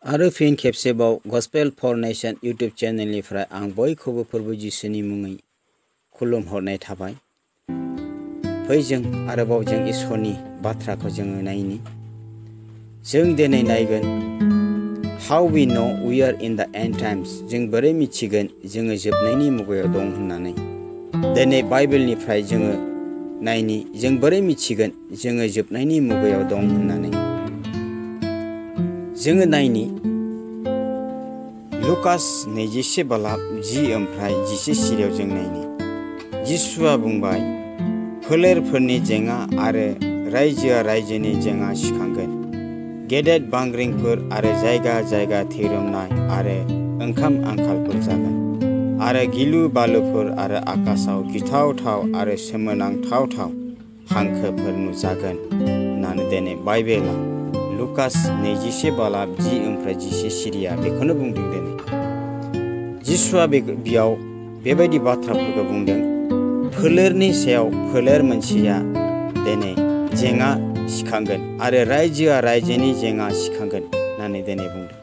आरो फिन खेबसेबाव गस्पेल फर नेशन यूट्यूब चेनेलनिफ्राय आं बयखौबो फोरबो जिसुनि मुङै खुलुमहरनाय थाबाय। फै जों आरोबाव जों इसोरनि बाथ्राखौ जोङो नायनि। जों दिनै नायगोन how we know we are in the end times. जों बोरै मिथिगोन जोङो जोबनायनि मुगायाव दं होननानै। दिनै बाइबेलनिफ्राय जोङो नायनि जों बोरै मिथिगोन जोङो जोबनायनि मुगायाव दं होननानै। जोङो नायनि लुकास 21:10-11 सिरियाव जों नायनि। जिसुआ बुंबाय, फोलेरफोरनि जेंना आरो रायजोआ रायजोनि जेंना सिखांगोन। गेदेर बांग्रिंफोर आरो जायगा जायगा थैरोमनाय आरो ओंखाम आंखालफोर जागोन। आरो गिलु बालुफोर आरो आकाशाव गिथावथाव आरो सोमोनांथाव हांखोफोर नुजागोन होननानै दिनै बाइबेला लुकास 21:10-11 सिरिया बेखौनो बुंदों। दिनै जिसुआ बेयाव बेबायदि बाथ्राफोरखौ बुंदों। फोलेरनि सायाव फोलेर मोनसेया दिनै जेंना सिखांगोन आरो रायजोआ रायजोनि जेंना सिखांगोन होननानै दिनै बुंदों।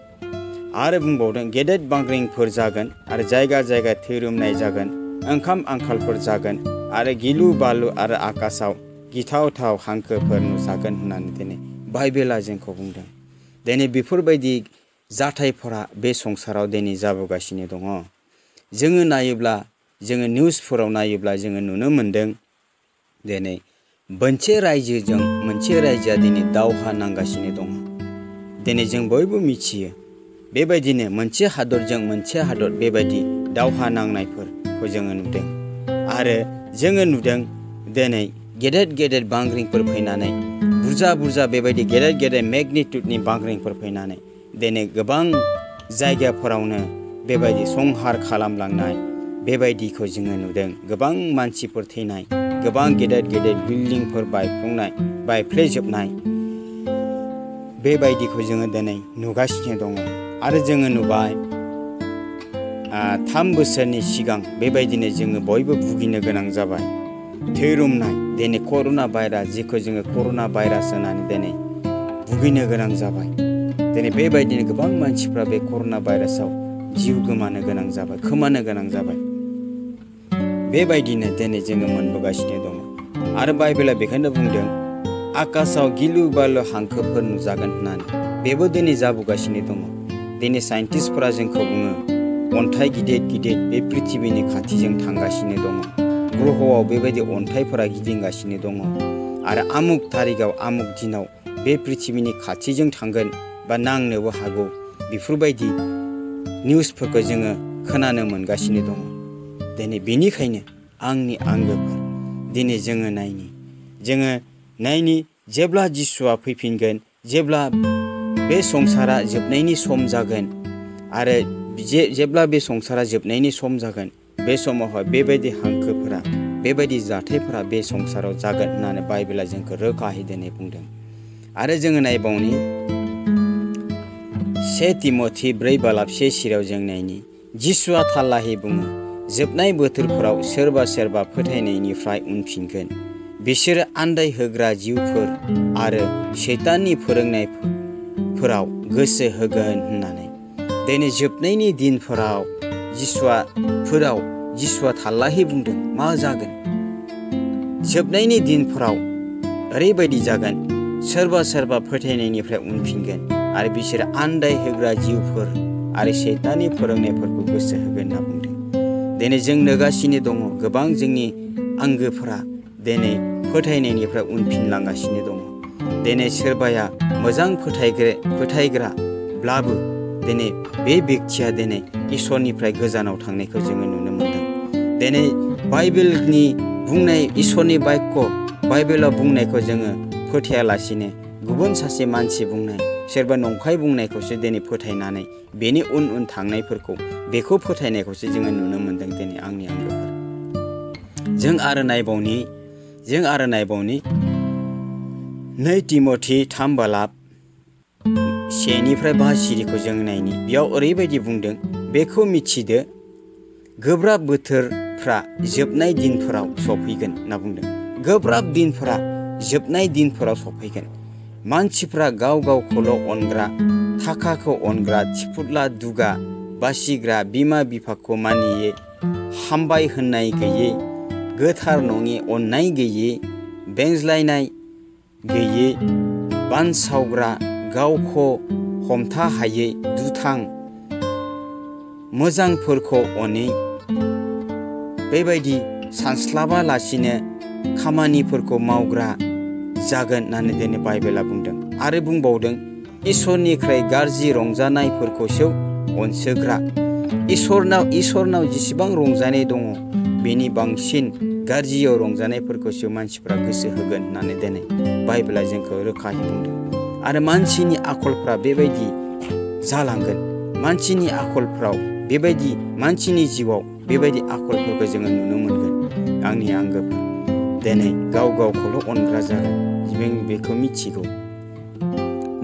आरो बुंबावदों गेदेर बांग्रिंफोर जागोन आरो जायगा जायगा थैरोमनाय जागोन, ओंखाम आंखालफोर जागोन आरो गिलु बालु आरो आकाशाव गिथावथाव हांखोफोर नुजागोन होननानै दिनै बाइबेला जोंखौ बुंदों। दिनै बेफोरबायदि जाथायफोरा बे संसाराव दिनै जाबोगासिनो दङ। जोङो नायोब्ला जोङो निउसफोराव नायोब्ला जोङो नुनो मोन्दों दिनै मोनसे रायजोजों मोनसे रायजोआ दिनै दावहा नांगासिनो दङ। दिनै जों बयबो मिथियो बेबायदिनो मोनसे हादरजों मोनसे हादर बेबायदि दावहा नांनायफोरखौ जोङो नुदों। आरो जोङो नुदों दिनै गेदेर बांग्रिंफोर फैनानै बुरजा बेबायदि गेदेर मेगनिट्युडनि बांग्रिंफोर फैनानै दिनै गोबां जायगाफोरावनो बेबायदि संहार खालामलांनाय बेबायदिखौ जोङो नुदों। गोबां मानसिफोर थैनाय, गोबां गेदेर बिल्डिंफोर बायफ्लेजोबनाय बेबायदिखौ जोङो दिनै नुगासिनो दङ। आरो जोङो नुबाय 3 बोसोरनि सिगां बेबायदिनो जोङो बयबो भुगिनो गोनां जाबाय। थैरोमनाय दिनै कर'ना भाइरास, जेखौ जोङो कर'ना भाइरास होननानै दिनै भुगिनो गोनां जाबाय। दिनै बेबायदिनो गोबां मानसिफ्रा बे कर'ना भाइरासाव जिउ खोमानो गोनां जाबाय। बेबायदिनो दिनै जोङो मोनबोगासिनो दङ। आरो बाइबेला बेखायनो बुंदों आकाशाव गिलु बालु हांखोफोर नुजागोन होननानै। बेबो दिनै जाबोगासिनो दङ। दिनै साइन्टिस्टफोरा जोंखौ बुङो अन्थाइ गिदिर बे पृथिबिनि खाथिजों थांगासिनो दङ। ग्रहआव बेबायदि अन्थाइफोरा गिदिंगासिनो दङ। आरो आमुक तारिखाव आमुक दिनाव बे पृथिबिनि खाथिजों थांगोन बा नांनोबो हागौ। बेफोरबायदि निउसफोरखौ जोङो खोनानो मोनगासिनो दङ। दिनै बेनिखायनो आंनि आंगोफोर दिनै जोङो नायनि जेब्ला जिसुआ फैफिनगोन, जेब्ला बे संसारा जोबनायनि सम जागोन आरो जेब्ला बे संसारा जोबनायनि सम जागोन, बे समावहाय बेबायदि हांखोफोरा बेबायदि जाथायफोरा बे संसाराव जागोन होननानै बाइबेला जोंखौ रोखायै दिनै बुंदों। आरो जोङो नायबावनि 1 तिमथि 4:1 सिरियाव जों नायनि। जिसुआ थाल्लाहि बुङो, जोबनाय बोथोरफोराव सोरबा फोथायनायनिफ्राय उनफिनगोन। बिसोरो आन्दाय होग्रा जिउफोर आरो सैताननि फोरोंनायफोराव गोसो होगोन होननानै। दिनै जोबनायनि दिनफोराव जिसुआ थाल्लाहि बुंदों मा जागोन। जोबनायनि दिनफोराव ओरैबायदि जागोन, सोरबा फोथायनायनिफ्राय उनफिनगोन आरो बिसोरो आन्दाय होग्रा जिउफोर आरो सैताननि फोरोंनायफोरखौ गोसो होगोन होनना बुंदों। दिनै जों नुगासिनो दङ गोबां जोंनि आंगोफोरा दिनै फोथायनायनिफ्राय उनफिनलांगासिनो दङ। दिनै सोरबाया मोजां फोथायग्राब्लाबो दिनै बे बेक्तिया दिनै इसोरनिफ्राय गोजानाव थांनायखौ जोङो नुनो मोनदों। दिनै बाइबेलनि बुंनाय इसोरनि बाक्य बाइबेलाव बुंनायखौ जोङो फोथायालासिनो गुबुन सासे मानसि बुंनाय, सोरबा नंखाय बुंनायखौसो दिनै फोथायनानै बेनि उन थांनायफोरखौ बेखौ फोथायनायखौसो जोङो नुनो मोनदों। दिनै आंनि आंगोफोर जों आरो नायबावनि 2 तिमथि 3:1-5 सिरिखौ जों नायनि। बेयाव ओरैबायदि बुंदों, बेखौ मिथिदो गोब्राब बोथोरफ्रा जोबनाय दिनफोराव सफैगोन होनना बुंदों। गोब्राब दिनफोरा जोबनाय दिनफोराव सफैगोन। मानसिफ्रा गाव गावखौल' अनग्रा थाखाखौ अनग्रा थिफुदला दुगा बासिग्रा बिमा बिफाखौ मानियै हामबाय होननाय गैयै गोथार नङि अननाय गैयै बेंज्लायनाय गैयै बानसावग्रा गावखौ हमथा हायै दुथां मोजांफोरखौ अनै बेबायदि सानस्लाबालासिनो खामानिफोरखौ मावग्रा जागोन होननानै दिनै बाइबेला बुंदों आरो बुंबावदों इसोरनिफ्राय गाज्रि रंजानायफोरखौसो अनसोग्रा इसोरनाव जेसेबां रंजानाय दङ बेनि बांसिन गाज्रियाव रंजानायफोरखौसो मानसिफ्रा गोसो होगोन होननानै दिनै बाइबेला जोंखौ रोखायै बुंदों आरो मानसिनि आखलफ्रा बेबायदि जालांगोन मानसिनि आखलफ्राव बेबायदि मानसिनि जिउआव बेबायदि आखलफोरखौ जोङो नुनो मोनगोन आंनि आंगोफोर दिनै गाव गावखौल' अनग्रा जागोन जों बेखौ मिथिगौ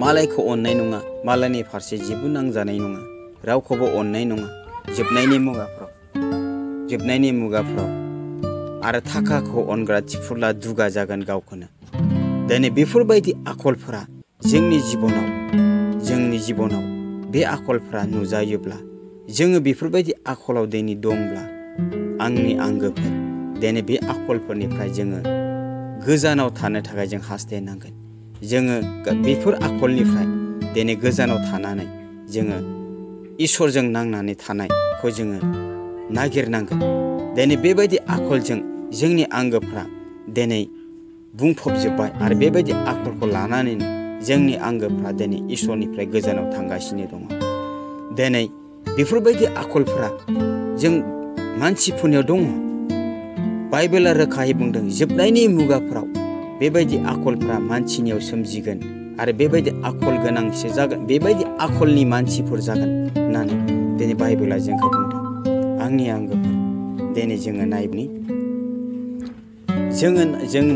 मालायखौ अननाय नङा मालायनि फारसे जेबो नांजानाय नङा रावखौबो अननाय नङा जोबनायनि मुगाफ्राव आरो थाखाखौ अनग्रा थिफुला दुगा जागोन गावखौनो दिनै बेफोरबायदि आखलफोरा जोंनि जिबनाव बे आखलफोरा नुजायोब्ला जोङो बेफोरबायदि आखलाव दिनै दंब्ला आंनि आंगोफोर दिनै बे आखलफोरनिफ्राय जोङो गोजानाव थानो थाखाय जों हास्थायनांगोन जोङो बेफोर आखलनिफ्राय दिनै गोजानाव थानानै जोङो इसोरजों नांनानै थानायखौ जोङो नागिरनांगोन दिनै बेबायदि आखलजों जोंनि आंगोफ्रा दिनै बुंफबजोब्बाय आरो बेबायदि आखलखौ लानानैनो जोंनि आंगोफ्रा दिनै इसोरनिफ्राय गोजानाव थांगासिनो दङ दिनै बेफोरबायदि आखलफोरा जों मानसिफोरनियाव दङ बाइबेला रोखायै बुंदों जोबनायनि मुगाफ्राव बेबायदि आखलफ्रा मानसिनियाव सोमजिगोन आरो बेबायदि आखल गोनांसो जागोन बेबायदि आखलनि मानसिफोर जागोन होननानै दिनै बाइबेला जोंखौ बुंदों आंनि आंगोफोर दिनै जोङो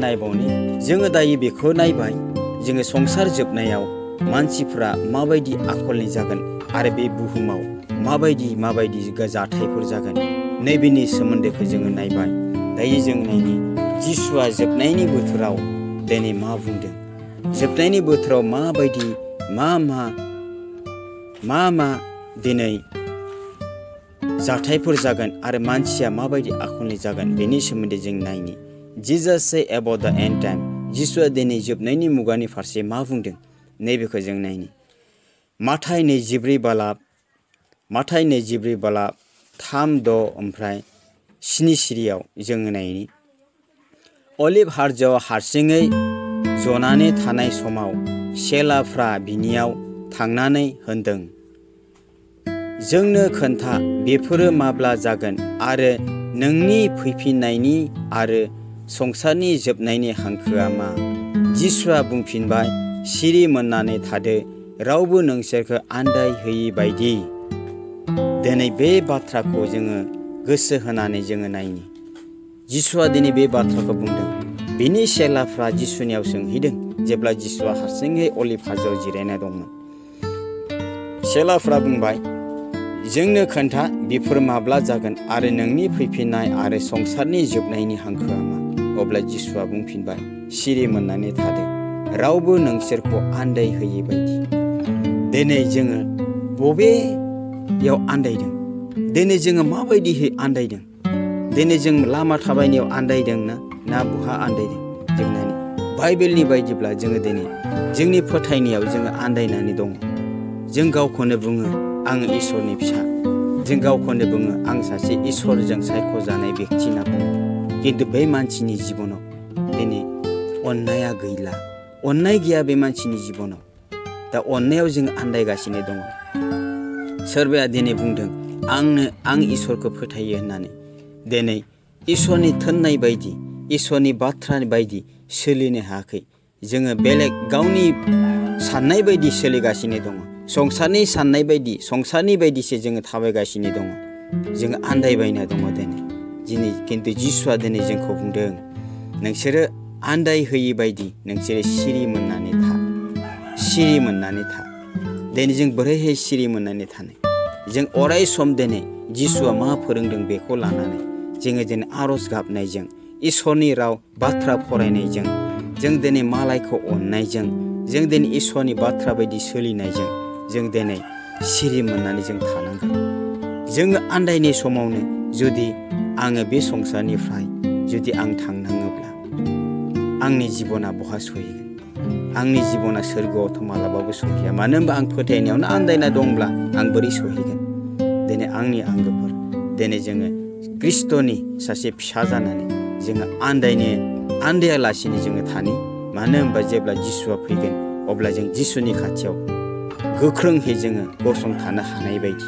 नायबावनि जोङो दायो बेखौ नायबाय जोङो संसार जोबनायाव मानसिफ्रा माबायदि आखलनि जागोन आरो बे बुहुमाव माबायदि जाथायफोर जागोन नैबेनि सोमोन्दैखौ जोङो नायबाय दायो जों नायनि जिसुआ जोबनायनि बोथोराव दिनै मा बुंदों जोबनायनि बोथोराव माबायदि मा दिनै जाथायफोर जागोन आरो मानसिया माबायदि आखलनि जागोन बेनि सोमोन्दै जों नायनि Jesus say about the end time जिसुआ दिनै जोबनायनि मुगानि फारसे मा बुंदों नैबेखौ जों नायनि माथाय 24 बालाब 3:6 ओमफ्राय 7 सिरियाव जोङो नायनि अलिभ हाजोआव हारसिङै जनानै थानाय समाव सेलाफ्रा बिनियाव थांनानै होनदों जोंनो खोन्था बेफोरो माब्ला जागोन आरो नोंनि फैफिननायनि आरो संसारनि जोबनायनि हांखोआ मा जिसुआ बुंफिनबाय सिरि मोननानै थादो रावबो नोंसोरखौ आन्दाय होयि बायदि दिनै बे बाथ्राखौ जोङो गोसो होनानै जोङो नायनि जिसुआ दिनै बे बाथ्राखौ बुंदों बिनि सेलाफ्रा जिसुनियाव सोंहैदों जेब्ला जिसुआ हारसिङै अलिभ हाजोआव जिरायना दंमोन सेलाफ्रा बुंबाय जोंनो खोन्था बेफोर माब्ला जागोन आरो नोंनि फैफिननाय आरो संसारनि जोबनायनि हांखोआ मा अब्ला जिसुआ बुंफिनबाय सिरि मोननानै थादो रावबो नोंसोरखौ आन्दाय होयि बायदि दिनै जोङो बबेयाव आन्दायदों दिनै जोङो माबायदिहै आन्दायदों दिनै जों लामा थाबायनायाव आन्दायदों ना बहा आन्दायदों जों नायनि बाइबेलनि बायदिब्ला जोङो दिनै जोंनि फोथायनायाव जोङो आन्दायनानै दङ जों गावखौनो बुङो आं इसोरनि फिसा जों गावखौनो बुङो आं सासे इसोरजों सायख'जानाय बेक्ति होनना बुङो खिन्थु बे मानसिनि जिबनाव दिनै अननाया गैला अननाय गैया बे मानसिनि जिबनाव दा अननायाव जों आन्दायगासिनो दङ सोरबाया दिनै बुंदों आं इसोरखौ फोथायो होननानै दिनै इसोरनि थोननाय बायदि इसोरनि बाथ्रा बायदि सोलिनो हायाखै जोङो बेलेग गावनि साननाय बायदि सोलिगासिनो दङ संसारनि साननाय बायदि संसारनि बायदिसो जोङो थाबायगासिनो दङ जोङो आन्दायबायना दङ दिनै खिन्थु जिसुआ दिनै जोंखौ बुंदों नोंसोरो आन्दाय होयि बायदि नोंसोरो सिरि मोननानै था दिनै जों बोरैहाय सिरि मोननानै थानो जों अराय सम दिनै जिसुआ मा फोरोंदों बेखौ लानानै जोङो दिनै आरज गाबनायजों इसोरनि राव बाथ्रा फरायनायजों जों दिनै मालायखौ अननायजों जों दिनै इसोरनि बाथ्रा बायदि सोलिनायजों जों दिनै सिरि मोननानै जों थानांगोन। जोङो आन्दायनाय समावनो जुदि आङो बे संसारनिफ्राय जुदि आं थांनाङोब्ला आंनि जिबना बहा सहैगोन? आंनि जिबना सोरगोआवथ' मालाबाबो सहैया। मानो होनबा आं फोथायनायावनो आन्दायना दंब्ला आं बोरै सहैगोन? दिनै आंनि आंगोफोर, दिनै जोङो ख्रिस्ट'नि सासे फिसा जानानै जोङो आन्दायालासिनो जोङो थानि। मानो होनबा जेब्ला जिसुआ फैगोन अब्ला जों जिसुनि खाथियाव गोख्रोंहै जोङो गसंथानो हानाय बायदि।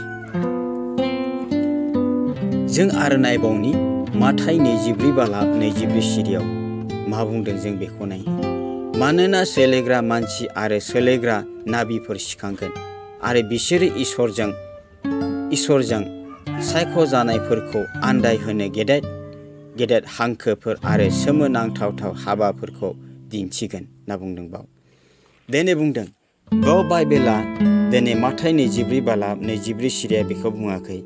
जों आरो नायबावनि माथाइ 24:24 सिरियाव मा बुंदों जों बेखौ नाय। मानोना सोलायग्रा मानसि आरो सोलायग्रा नाबिफोर सिखांगोन आरो बिसोरो इसोरजों सायख'जानायफोरखौ आन्दायहोनो गेदेर गेदेर हांखोफोर आरो सोमोनांथाव हाबाफोरखौ दिन्थिगोन होनना बुंदों बाव। दिनै बुंदों बाव बाइबेला दिनै माथाइ 24:24 सिरिया बेखौ बुङाखै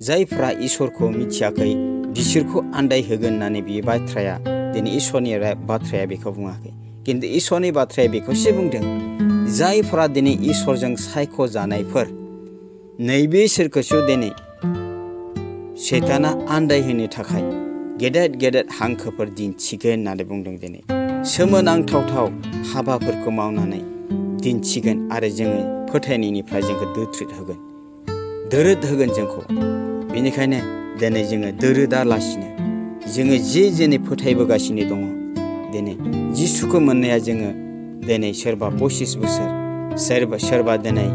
जायफ्रा इसोरखौ मिथियाखै बिसोरखौ आन्दायहोगोन होननानै बे बाथ्राया दिनै इसोरनि बाथ्राया बेखौ बुङाखै। खिन्थु इसोरनि बाथ्राया बेखौसो बुंदों जायफ्रा दिनै इसोरजों सायख'जानायफोर नैबेसोरखौसो दिनै सैताना आन्दायहोनो थाखाय गेदेर गेदेर हांखोफोर दिन्थिगोन होननानै बुंदों। दिनै सोमोनांथाव हाबाफोरखौ मावनानै दिन्थिगोन आरो जोङो फोथायनायनिफ्राय जोंखौ दोरोद होगोन जोंखौ। बेनिखायनो दिनै जोङो दोरोदालासिनो जोङो जेनै फोथायबोगासिनो दङ। दिनै जिसुखौ मोननाया जोङो दिनै सोरबा 25 बोसोर, सोरबा दिनै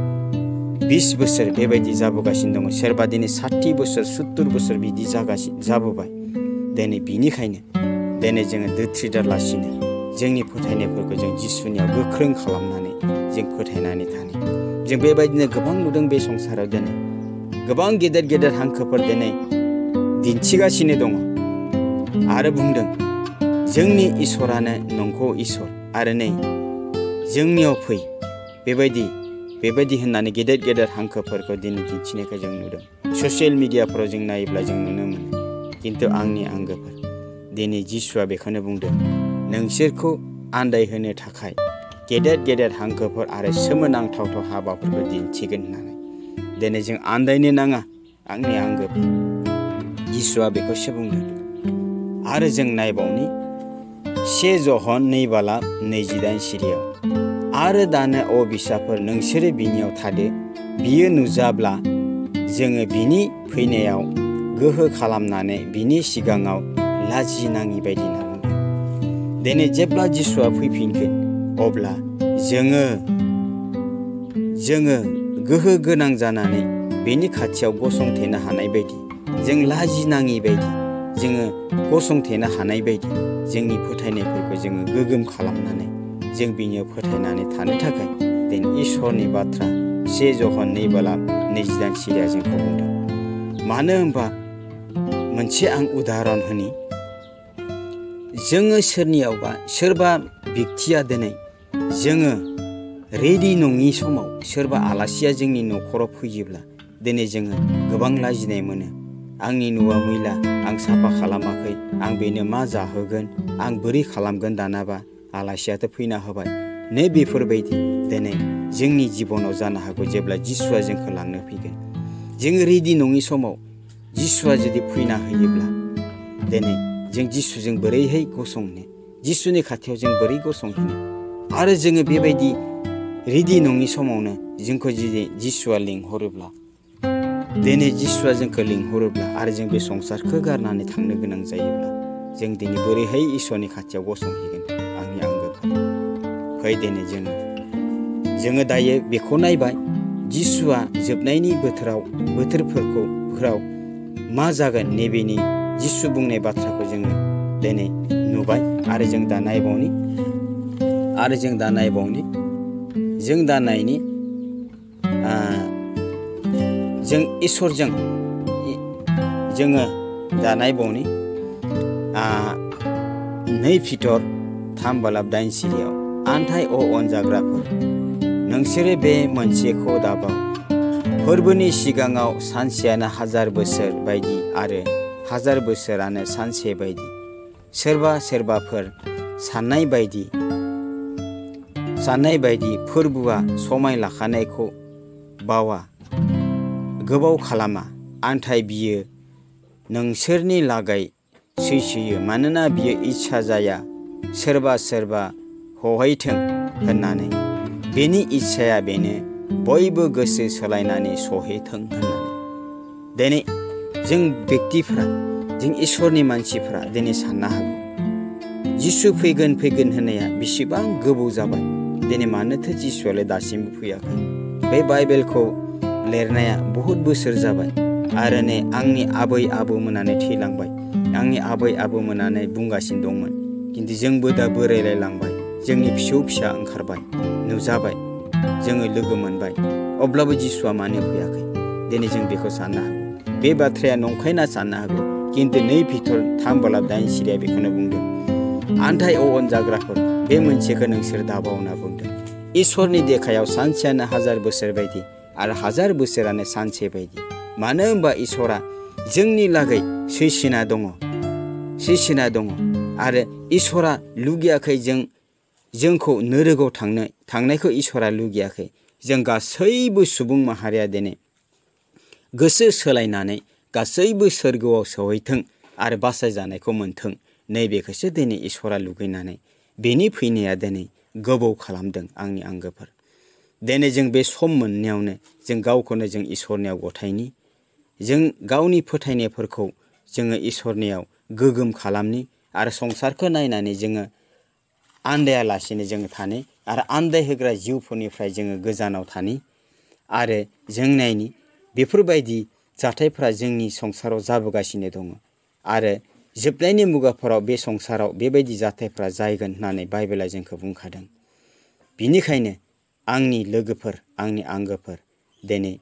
20 बोसोर बेबायदि जाबोगासिनो दङ। सोरबा दिनै 60 बोसोर 70 बोसोर बिदि जाबोबाय। दिनै बिनिखायनो दिनै जोङो दोथ्रिदारलासिनो जोंनि फोथायनायफोरखौ जों जिसुनियाव गोख्रों खालामनानै जों फोथायनानै थानो। जों बेबायदिनो गोबां नुदों बे संसाराव दिनै गोबां गेदेर गेदेर हांखोफोर दिनै दिन्थिगासिनो दङ आरो बुंदों जोंनि इसोरानो नंगौ इसोर आरो नै जोंनियाव फै बेबायदि होननानै गेदेर गेदेर हांखोफोरखौ दिनै दिन्थिनायखौ जों नुदों। ससियेल मिडियाफोराव जों नायोब्ला जों नुनो मोनो। खिन्थु आंनि आंगोफोर, दिनै जिसुआ बेखौनो बुंदों नोंसोरखौ आन्दायहोनो थाखाय गेदेर गेदेर हांखोफोर आरो सोमोनांथाव हाबाफोरखौ दिन्थिगोन होननानै। दिनै जों आन्दायनो नाङा आंनि आंगोफोर, जिसुआ बेखौसो बुंदों। आरो जों नायबावनि 1 जहन 2:28 सिरियाव आरो दानो अ बिसाफोर नोंसोरो बिनियाव थादो, बियो नुजाब्ला जोङो बिनि फैनायाव गोहो खालामनानै बिनि सिगाङाव लाजिनाङि बायदि होनना बुंदों। दिनै जेब्ला जिसुआ फैफिनगोन अब्ला जोङो गोहो गोनां जानानै बेनि खाथियाव गसंथेनो हानाय बायदि, जों लाजिनाङि बायदि, जोङो गसंथेनो हानाय बायदि जोंनि फोथायनायफोरखौ जोङो गोगोम खालामनानै जों बिनियाव फोथायनानै थानो थाखाय दिनै इसोरनि बाथ्रा 1 जहन 2:28 सिरिया जोंखौ बुंदों। मानो होनबा मोनसे आं उदाहरन होनि। जोङो सोरबा व्यक्तिया दिनै जोङो रेडि नङि समाव सोरबा आलासिया जोंनि न'खराव फैयोब्ला दिनै जोङो गोबां लाजिनाय मोनो। आंनि न'आ मैला, आं साफा खालामाखै, आं बेनो मा जाहोगोन, आं बोरै खालामगोन दानाबा आलासियाथ' फैना होबाय। नै बेफोरबायदि दिनै जोंनि जिबनाव जानो हागौ जेब्ला जिसुआ जोंखौ लांनो फैगोन। जोङो रेडि नङि समाव जिसुआ जुदि फैना होयोब्ला दिनै जों जिसुजों बोरैहाय गसंनो, जिसुनि खाथियाव जों बोरै गसंहैनो? आरो जोङो बेबायदि रेडि नङि समावनो जोंखौ जुदि जिसुआ लिंहरोब्ला, दिनै जिसुआ जोंखौ लिंहरोब्ला आरो जों बे संसारखौ गारनानै थांनो गोनां जायोब्ला जों दिनै बोरैहाय इसोरनि खाथियाव गसंहैगोन? आंनि आंगोफोर, फै दिनै जोङो दायो बेखौ नायबाय जिसुआ जोबनायनि बोथोरफोराव मा जागोन नैबेनि जिसु बुंनाय बाथ्राखौ जोङो दिनै नुबाय। आरो जों दा नायबावनि जों इसोरजों जोङो दा नायबावनि 2 Piटर 3:8 सिरियाव आन्थाय अनजाग्राफोर नोंसोरो बे मोनसेखौ दाबाव, फोरबोनि सिगाङाव सानसेयानो 1000 बोसोर बायदि आरो 1000 बोसोरानो सानसे बायदि। सोरबाफोर साननाय बायदि साननाय बायदि फोरबोआ समाय लाखानायखौ बावा गोबाव खालामा आन्थाय बियो नोंसोरनि लागै सैसोयो मानोना बियो इच्छा जाया सोरबा सोरबा हहैथों होननानै बेनि इच्छाया बेनो बयबो गोसो सोलायनानै सहैथों होननानै दिनै जों व्यक्तिफ्रा जों इसोरनि मानसिफ्रा दिनै साननो हागौ जिसु फैगोन होननाया बेसेबां गोबाव जाबाय दिनै मानोथो जिसुआलाय दासिमबो फैयाखै बे बाइबेलखौ लिरनाया बहुत बोसोर जाबाय आरो नै आंनि आबै आबौमोनानो थैलांबाय आंनि आबै आबौमोनानो बुंगासिनो दंमोन खिन्थु जोंबो दा बोरायलायलांबाय जोंनि फिसौ फिसा ओंखारबाय नुजाबाय जोङो लोगो मोनबाय अब्लाबो जिसुआ मानो फैयाखै दिनै जों बेखौ साननो हागौ बे बाथ्राया नंखायना साननो हागौ खिन्थु 2 Peter 3:8 सिरिया बेखौनो बुंदों आन्थाय अन जाग्राफोर बे मोनसेखौ नोंसोर दाबाव होनना बुंदों इसोरनि देखायाव सानसेयानो 1000 बोसोर बायदि आरो 1000 बोसोरानो सानसे बायदि मानो होनबा इसोरा जोंनि लागै सैसिना दङ आरो इसोरा लुगैयाखै जोंखौ नोरगोआव थांनायखौ इसोरा लुगैयाखै जों गासैबो सुबुं माहारिया दिनै गोसो सोलायनानै गासैबो सोरगोआव सहैथों आरो बासायजानायखौ मोनथों नैबेखौसो दिनै इसोरा लुगैनानै बेनि फैनाया दिनै गोबाव खालामदों आंनि आंगोफोर दिनै जों बे सम मोननायावनो जों गावखौनो जों इसोरनियाव गथायनि जों गावनि फोथायनायफोरखौ जोङो इसोरनियाव गोगोम खालामनि आरो संसारखौ नायनानै जोङो आन्दायालासिनो जोङो थानि आरो आन्दायहोग्रा जिउफोरनिफ्राय जोङो गोजानाव थानि आरो जों नायनि बेफोरबायदि जाथायफोरा जोंनि संसाराव जाबोगासिनो दङ आरो जोबनायनि मुगाफोराव बे संसाराव बेबायदि जाथायफोरा जायगोन होननानै बाइबेला जोंखौ बुंखादों बिनिखायनो आंनि लोगोफोर आंनि आंगोफोर दिनै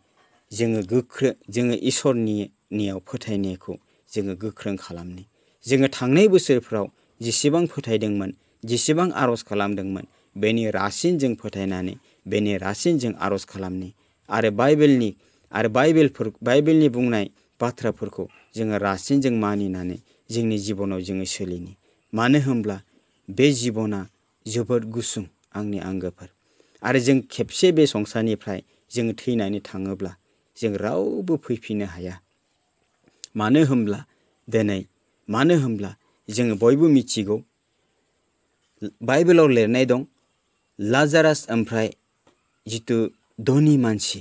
जोङो इसोरनियाव फोथायनायखौ जोङो गोख्रों खालामनि जोङो थांनाय बोसोरफ्राव जेसेबां फोथायदोंमोन जेसेबां आरज खालामदोंमोन बेनि रासिन जों फोथायनानै बेनि रासिन जों आरज खालामनि आरो बाइबेलनि बुंनाय बाथ्राफोरखौ जोङो रासिन जों मानिनानै जोंनि जिबनाव जोङो सोलिनि मानो होनब्ला बे जिबना जोबोद गुसुं आंनि आंगोफोर आरो जों खेबसे बे संसारनिफ्राय जोङो थैनानै थाङोब्ला जों रावबो फैफिननो हाया मानो होनब्ला जोङो बयबो मिथिगौ बाइबेलाव लिरनाय दं लाजारास ओमफ्राय जितु धनी मानसि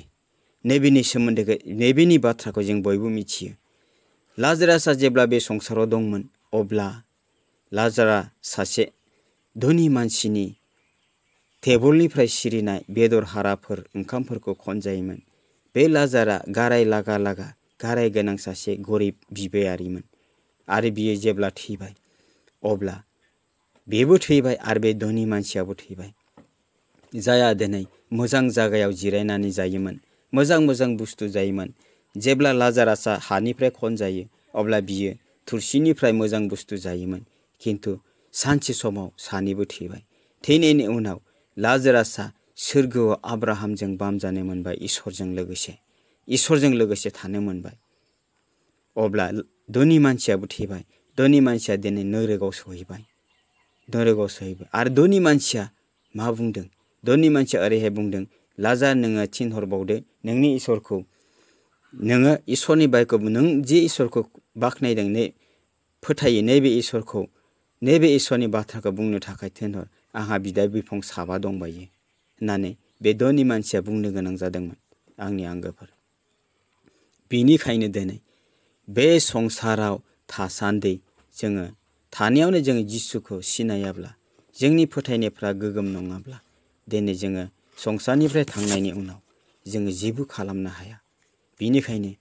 नैबेनि बाथ्राखौ जों बयबो मिथियो लाजारासआ जेब्ला बे संसाराव दंमोन अब्ला लाजारा सासे धनी मानसिनि टेबलनिफ्राय सिरिनाय बेदर हाराफोर ओंखामफोरखौ खनजायोमोन बे लाजारा गाराय लागा गाराय गोनां सासे गरिब बिबायारिमोन आरो बियो जेब्ला थैबाय अब्ला बेबो थैबाय आरो बे धनी मानसियाबो थैबाय जाया दिनै मोजां जायगायाव जिरायनानै जायोमोन मोजां बुस्थु जायोमोन जेब्ला लाजारासआ हानिफ्राय खनजायो अब्ला बियो थुरसिनिफ्राय मोजां बुस्थु जायोमोन खिन्थु सानसे समाव सानैबो थैबाय थैनायनि उनाव लाजारासआ सोरगोआव आब्राहामजों बामजानो मोनबाय इसोरजों लोगोसे थानो मोनबाय अब्ला धनी मानसियाबो थैबाय धनी मानसिया दिनै नोरगोआव सहैबाय आरो धनी मानसिया मा बुंदों धनी मानसिया ओरैहाय बुंदों लाजार नोङो थिनहरबावदो नोंनि इसोरखौ नोङो इसोरनि बायखौ नों जे इसोरखौ बाख्नायदों फोथायो नैबे इसोरनि बाथ्राखौ बुंनो थाखाय थिनहर आंहा बिदा बिफं 7 दंबायो होननानै बे धनी मानसिया बुंनो गोनां जादोंमोन आंनि आंगोफोर बेनिखायनो दिनै बे संसाराव थासान्दि जोङो थानायावनो जोङो जिसुखौ सिनायाब्ला जोंनि फोथायनायफ्रा गोगोम नङाब्ला दिनै जोङो संसारनिफ्राय थांनायनि उनाव जोङो जेबो खालामनो हाया बेनिखायनो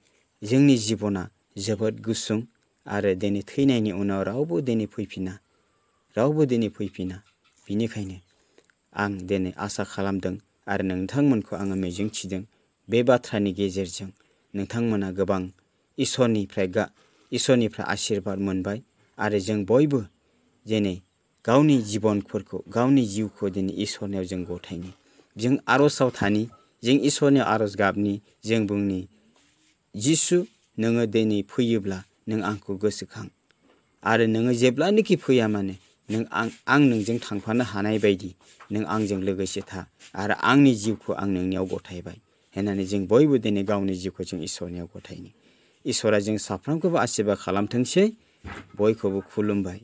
जोंनि जिबना जोबोद गुसुं आरो दिनै थैनायनि उनाव रावबो दिनै फैफिना बेनिखायनो आं दिनै आसा खालामदों आरो नोंथांमोनखौ आङो मिजिं थिदों बे बाथ्रानि गेजेरजों नोंथांमोना गोबां इसोरनिफ्राय आशीर्बाद मोनबाय आरो जों बयबो दिनै गावनि जिबनफोरखौ गावनि जिउखौ दिनै इसोरनियाव जों गथायनि जों आर'जआव थानि जों इसोरनियाव आर'ज गाबनि जों बुंनि जिसु नोङो दिनै फैयोब्ला नों आंखौ गोसोखां आरो नोङो जेब्लानोखि फैया मानो आं नोंजों थांफानो हानाय बायदि नों आंजों लोगोसे था आरो आंनि जिउखौ आं नोंनियाव गथायबाय होननानै जों बयबो दिनै गावनि जिउखौ जों इसोरनियाव गथायनि। इसोरा जों साफ्रोमखौबो आशीर्बाद खालामथोंसै। बयखौबो खुलुमबाय।